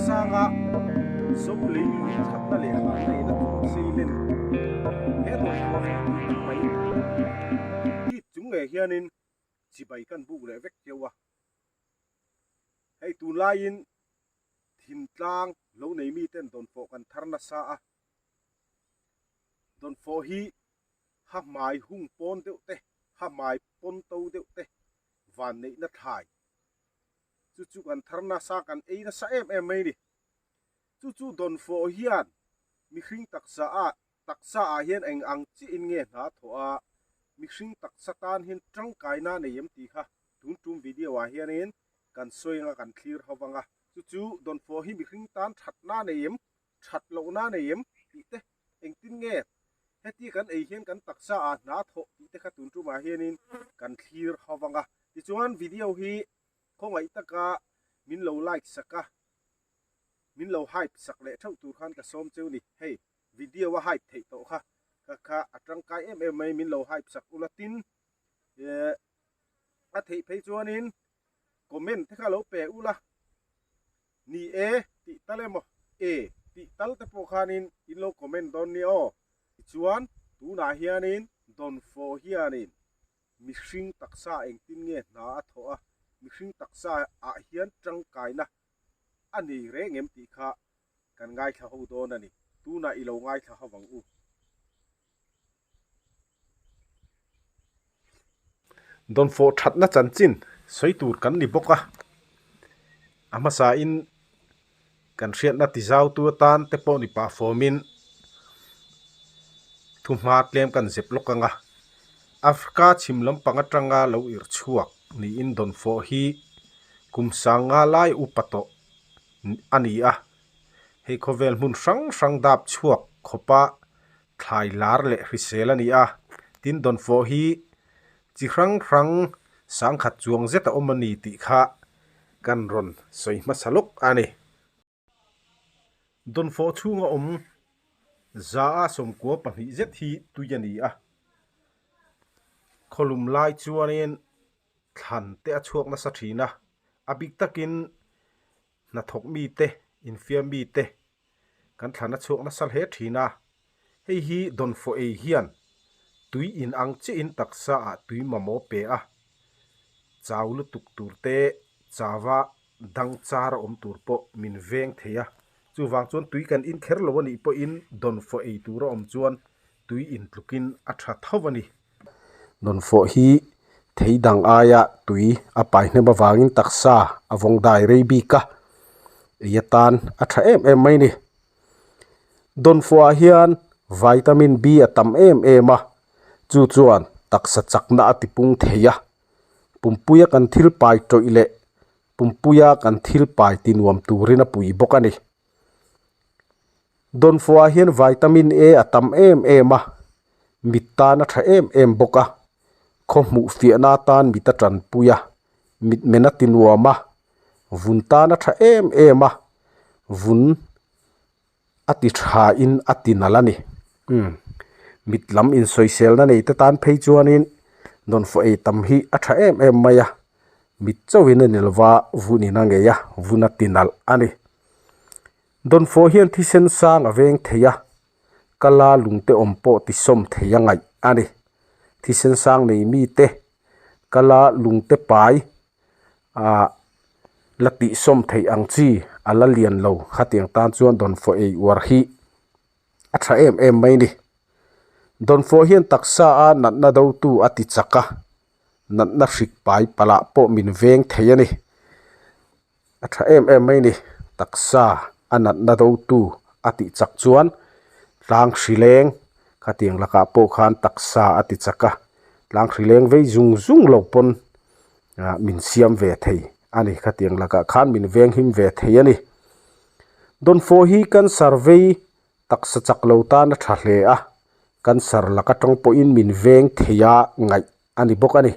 sanga Zo leilung thatna leh hahna in a tuam sei len he dawnfawh hi tui tak mai hit chung ngei hianin chibai kan buk leh vek keuh a. Hei tunlaiin thintlang lo nei miten dawnfawh kan thar nasa a, dawnfawh hi ha hmai hung pawn deuh te, ha hmai pawn to deuh te van neihna thlai chu chu kan thar nasa kan ei nasa em em mai ni. Chu chu dawnfawh hian mihring taksa ah taksa ah hian eng ang chiah in nge hna thawh a, mihring taksa tan hian tangkaina nei em tih kha tun tum video ah hianin kan sawi anga kan thlir ho vang a. Chu chu dawnfawh hi mihring tan thatna nei em, that lohna nei em tih te engtin nge heti kan ei hian kan taksa ah hna thawh tih te kha tun tumah hianin kan thlir ho vang a. Tichuan video hi khawngaih taka min lo like sak a, min lo hype sak leh theuh tur khan ka sawm cheu ni. Hei video a hype theih tawh kha ka kha a tangkai em em mai min lo hype sak ula tin eh a theih phei chuanin comment te kha lo pe ula ni e tih tal emaw e tih tal te pawh khanin in lo comment dawn nia aw. Tichuan tunah hianin dawnfawh hianin mihring taksa engtin nge hna a thawh a, mihring taksa ah hian tangkaina a nei reng em tih kha kan ngaithla ho dawn a ni. Tunah i lo ngaithla ho vang u. Dawnfawh thatna chanchin sawi tur kan ni bawk a, a hmasain kan hriatna tizautu atan te pawh ni pah fawmin thuhma tlem kan zep lawk ang a. Africa chhim lampang atanga lo irh chhuak niin dawnfawh hi kum sanga lai upa tawh a ni a, hei khawvel hmun hrang hrang dap chhuak khawpa thlai lar leh hrisel a ni a, tin dawnfawh hi chi hrang hrang sangkhat chuang zet a awm a ni tih kha kan rawn sawi hmasa lawk a ni. Dawnfawh chhunga awm za a sawmkua pahnih zet hi tui a ni a, khawlum lai chuanin thlan te a chhuak nasa thin a, a bik takin hnathawk mite, infiam mite kan thlan a chhuak nasa hle thin a, hei hi dawnfawh ei hian tui in ang chiahin taksa ah tui mamawh pe a, chau lutuk tur te chava dang char a awm tur pawh min veng thei a, chuvang chuan tui kan in kher lo a nih pawhin dawnfawh ei tur a awm chuan tui in tlukin a tha tho a ni. Dawnfawh hi thei dang aia tui a pai hnem avangin taksa a vawng dai rei bik a, ei atan a tha em em mai a ni. Dawnfawh ah hian vitamin B a tam em em a, chu chuan taksa chakna a tipung thei a, pumpuia kan thil pai tawih leh pumpuia kan thil pai ti nuam turin a pui bawk a ni. Dawnfawh ah hian vitamin A a tam em em a, mit tan a tha em em bawk a, khaw hmuh fiahna atan mit a tanpui a, mit men a ti nuam a, vun tan a tha em em a, vun a ti tha in a ti nalh a ni. Umm mit lam insawiselna nei te tan phei chuanin dawnfawh ei tam hi a tha em em mai a, mit chauhin a ni lova vun in a ngei a, vun a ti nalh a ni. Dawnfawh hian thisen sang a veng thei a, kala lungte awm pawh tisawm thei a ngaih a ni. Thisen sang nei mite kala lungte pai ah la tihsawm theih ang chi a la lian lo khatiang tan chuan dawnfawh ei uar hi a tha em em mai a ni. Dawnfawh hian taksa a natna dotu a ti chak a, natna hrik pai palh ah pawh min veng thei a ni. A tha em em mai ni, taksa a natna dotu a tih chak chuan tlang hri leng khatiang lakah pawh khan taksa a ti chak a, tlang hri leng vei zung zung lo pawn ah min siam ve thei a ni, khatiang lakah khan min venghim ve thei a ni. Dawnfawh hi cancer vei taksa chak lo tan a tha hle a, cancer lak atang pawhin min veng thei a ngaih a ni bawk a ni.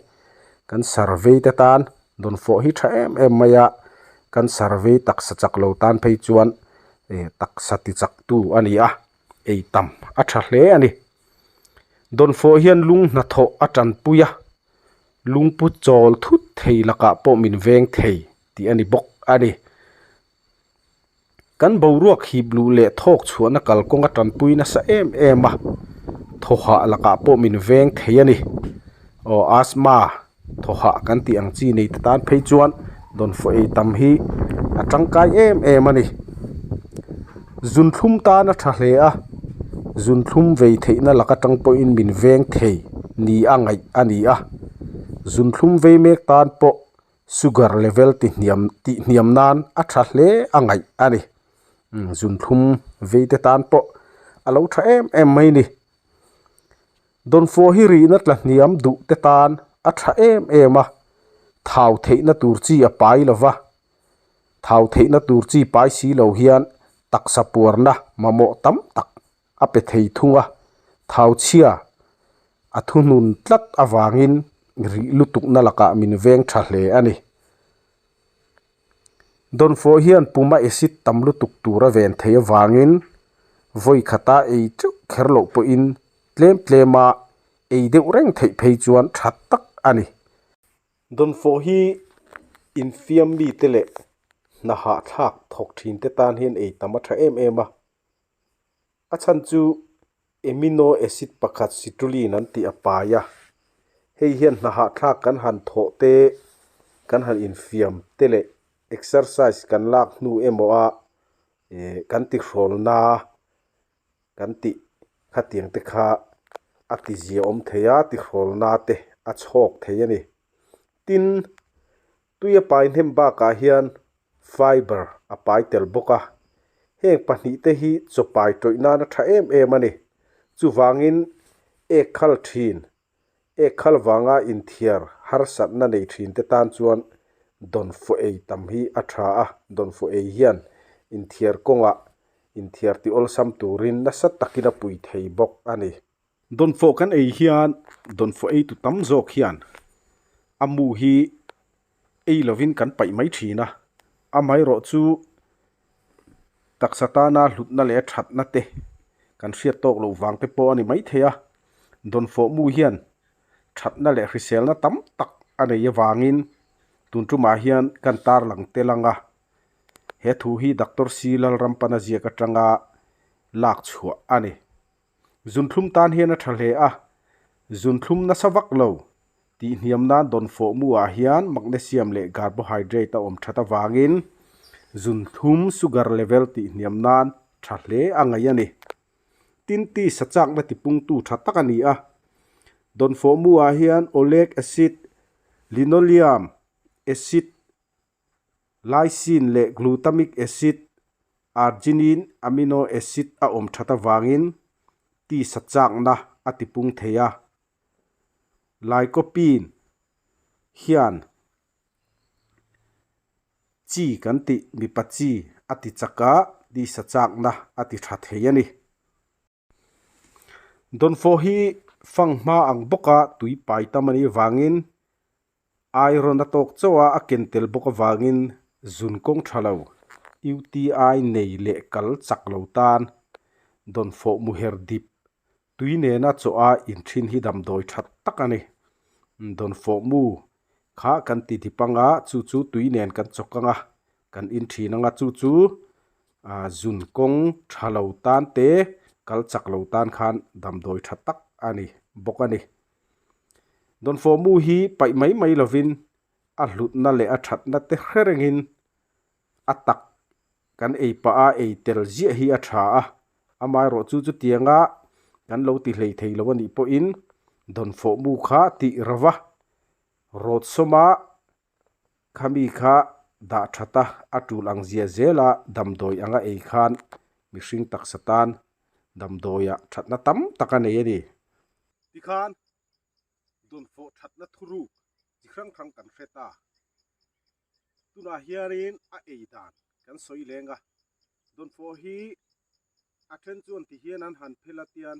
Kan survey te tan dawnfawh hi tha em em mai a, kan survey taksa chak lo tan phei chuan eh taksa ti chak tu a ni a, ei tam a tha hle a ni. Dawnfawh hian lung hnathawh a tanpui a, lungpu chawl thut thei lakah pawh min veng thei tih a ni bawk a ni. Kan boruak hip luh leh thawk chhuahna kalkawng a tanpui nasa em em a, thawhah lakah pawh min veng thei a ni. Aw asthma thawhah kan tih ang chi nei te tan phei chuan dawnfawh ei tam hi a tangkai em em a ni. Zunthlum tan a tha hle a, zunthlum vei theihna lak atang pawhin min veng thei ni a ngaih a ni a, zunthlum vei mek tan pawh Sugar level ti hniam tih hniam nan a tha hle a ngaih a ni. Zunthlum vei te tan pawh a lo tha em em mai ni. Dawnfawh hi rihna tla hniam duh te tan a tha em em a, thau theihna tur chi a pai lo va, thau theihna tur chi pai si lo hian taksa puarna mamawh tam tak a pe thei thung a, thau chhia a thuhnun tlat avangin rih lutukna lakah min veng tha hle a ni. Dawnfawh hian puma acid tam lutuk tur a ven thei avangin vawi khata ei teuh kher loh pawhin tlem tlema ei deuh reng theih phei chuan tha tak a ni. Dawnfawh hi infiam mite leh hna hahthlak thawk thinte tan hian ei tam a tha em em a. A chhan chu amino acid pakhat citrulline an tih a pai a, hei hian hna hahthlak kan han thawh te, kan han infiam te leh exercise kan lak hnu emaw a eh kan tihrawlna kan tih khatiang te kha a ti ziaawm thei a, tihrawlna te a chhawk thei a ni. Tin, Tui a pai hnem bakah hian fiber a pai tel bawk a, heng pahnihte hi chaw pai tawih nan a tha em em a ni. Chuvangin ek khal thin, ek khal vanga inthiar harsatna nei thinte tan chuan dawnfawh ei tam hi a tha a, dawnfawh ei hian inthiar kawngah inthiar ti awlsam turin nasa takin a pui thei bawk a ni. Dawnfawh kan ei hian dawnfawh eitu tam zawk hian a mu hi ei lovin kan paih mai thin a, amaherawh chu taksa tana hlutna leh thatna te kan hriat tawk loh vang te pawh a ni mai thei a, dawnfawh mu hian thatna leh hriselna tam tak a nei avangin tun tumah hian kan tarlang tel ang a, he thu hi Doctor C Lalrampana ziak atanga lak chhuah a ni. Zunthlum tan hian a tha hle a, zunthlum nasa vak lo tih hniam nan dawnfawh mu ah hian magnesium leh carbohydrate a awm that avangin zunthlum sugar level tih hniam nan tha hle a ngaih a ni. Tin tisa chakna tipungtu tha tak a ni a, dawnfawh mu ah hian oleic acid, linoleum acid, Lysine leh glutamic acid, arginine amino acid a awm that avangin tisa chakna a tipung thei a. Lycopene hian chi kan tih mipa chi a ti chak a, tisa chakna a ti tha thei a ni. Dawnfawh hi fanghma ang bawka tui pai tam a nih avangin Iron a tawk chauh a, a ken tel bawk avangin zun kawng tha lo, UTI nei leh kal chak lo tan dawnfawh muher dip tui nena chaw a inthin hi damdawi tha tak a ni. Dawnfawh mu kha kan ti dip anga chu chu tui nen kan chawk anga kan inthin anga chu chu zun kawng tha lo tan te kal chak lo tan khan damdawi tha tak a ni bawk a ni. Dawnfawh mu hi paih mai mai lovin a hlutna leh a thatna te hre rengin a tak kan ei pah a, ei tel ziah hi a tha a. Amaherawh chu chutianga kan lo ti hlei thei lo a nih pawhin dawnfawh mu kha tih rova rawt sawma Khami kha dah that a, a tul ang zia zela damdawi anga ei khan mihring taksa tan damdawia thatna tam tak a nei a ni. Tikhan dawnfawh thatna thuruk chi hrang hrang kan hre ta. Tunah hianin a ei dan kan sawi leng a, dawnfawh hi a then chuan tihian an han phel a tian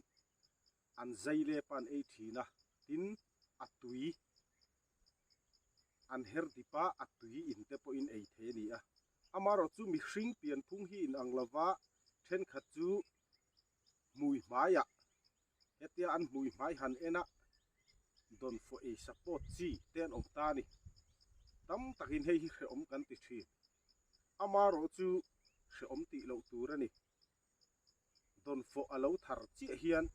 an zai lep a an ei thin a, tin a tui. an her dip a, a tui in te pawhin ei thei a ni a. Amaherawh chu mihring pianphung hi inang lova thenkhat chu hmui hmaiah hetia an hmui hmai han en a, dawnfawh ei support chi te an awm ta a ni. Tam takin hei hi hrehawm kan ti thin. Amaherawh chu. hrehawm tih loh tur a ni. Dawnfawh a lo thar chiah hian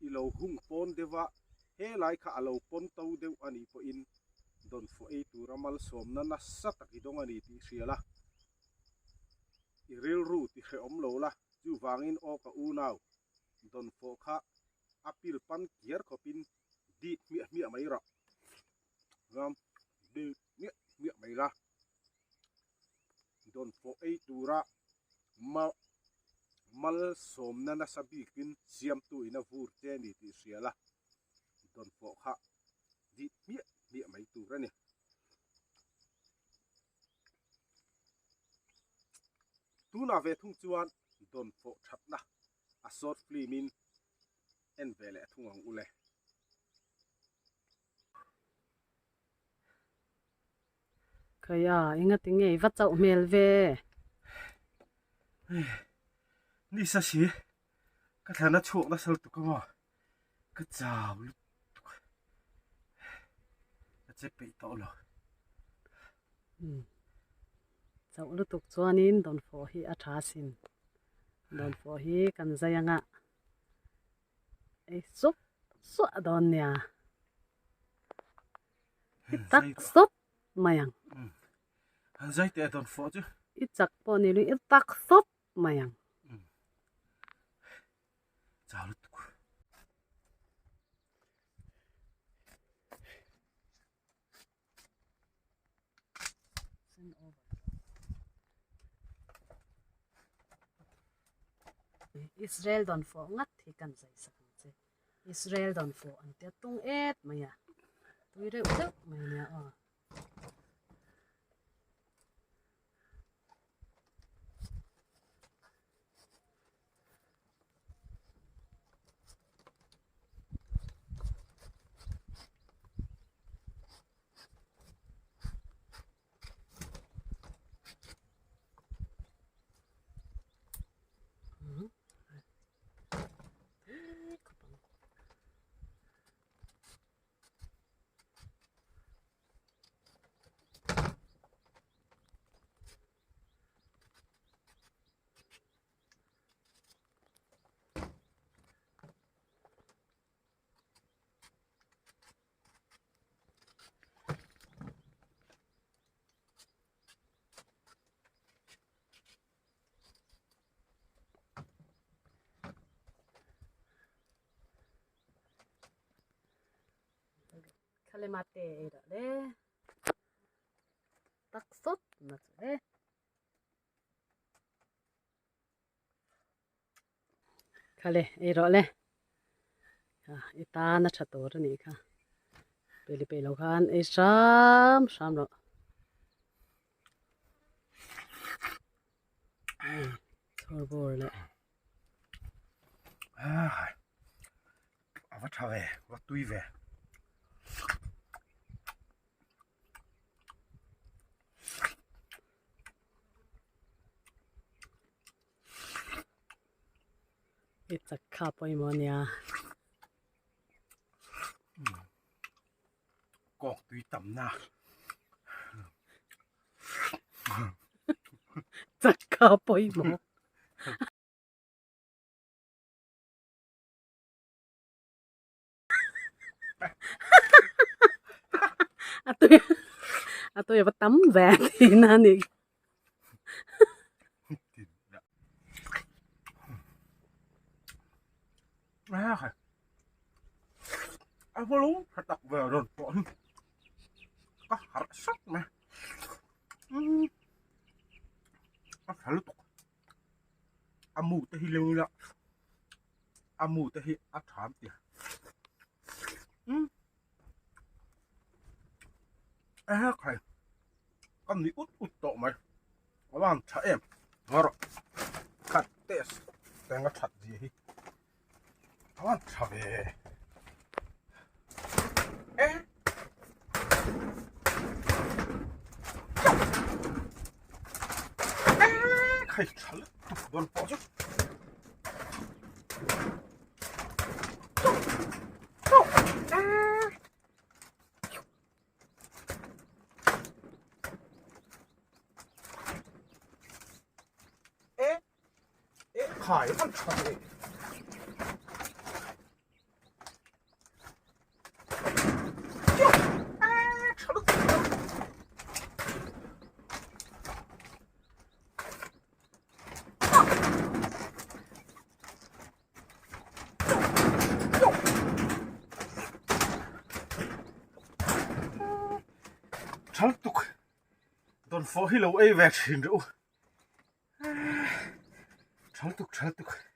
i lo hung pawn deuh a, helai kha a lo pawn to deuh a nih pawhin dawnfawh ei tura malsawmna nasa tak i dawng a ni tih hria la, i rilru ti hrehawm lo la, chuvangin aw ka unau, dawnfawh kha a pil pan kiar khawpin dit hmiah hmiah mai rawh. Ram dit hmiah hmiah mai la. Dawnfawh ei tura mal malsawmna nasa bikin siamtu in a vur che ni tih hria la, dawnfawh kha dit hmiah hmiah mai tur a ni. Tunah ve thung chuan dawnfawh thatna a short film in en ve leh thung ang ule. Khaia engati nge i va chauh hmel ve? Nisa si ka thlan a chhuak nasa lutuk a maw ka chau lutuk ka che peih tawh lo. Chauh lutuk chuanin dawnfawh hi a tha sin. Dawnfawh hi kan zai anga ei sup suah dawn nia. I tak sawt mai ang. Han zai teh dawnfawh chu. I chak pawh ni lo i tak sawt mai ang. Chau lutuk. Israel dawnfawh ngat hi kan zai sak ang che. Israel dawnfawh an tia tung et mai a. Tui reuh deuh mai nia aw. Khalema te ei rawh le tak sawt na chu le. Khale ei rawh le i tan a tha tur a nih kha peli peih lo khan ei hram hram rawh chhawr bawr leh a va tha ve a va tui ve. I chak kha pawimawh ania. Kawk tui tam na. Chak kha pawimawh. A tui a tui a va tam ve thin a ni. A va lo tha tak ve rawn pawh hi ka harh sak mai a tha lutuk a mu te hi leu ila a mu te hi a tham tia um e khai ka ni ut ut tawh mai a van tha em ngaw rawh khat test tenga that zia hi a van tha ve e khai tha lutuk dawn pawh chu Khai an tha ve. Thal tuk dawn fawh hi lo ei ve thin reuh. Thal tuk thal tuk.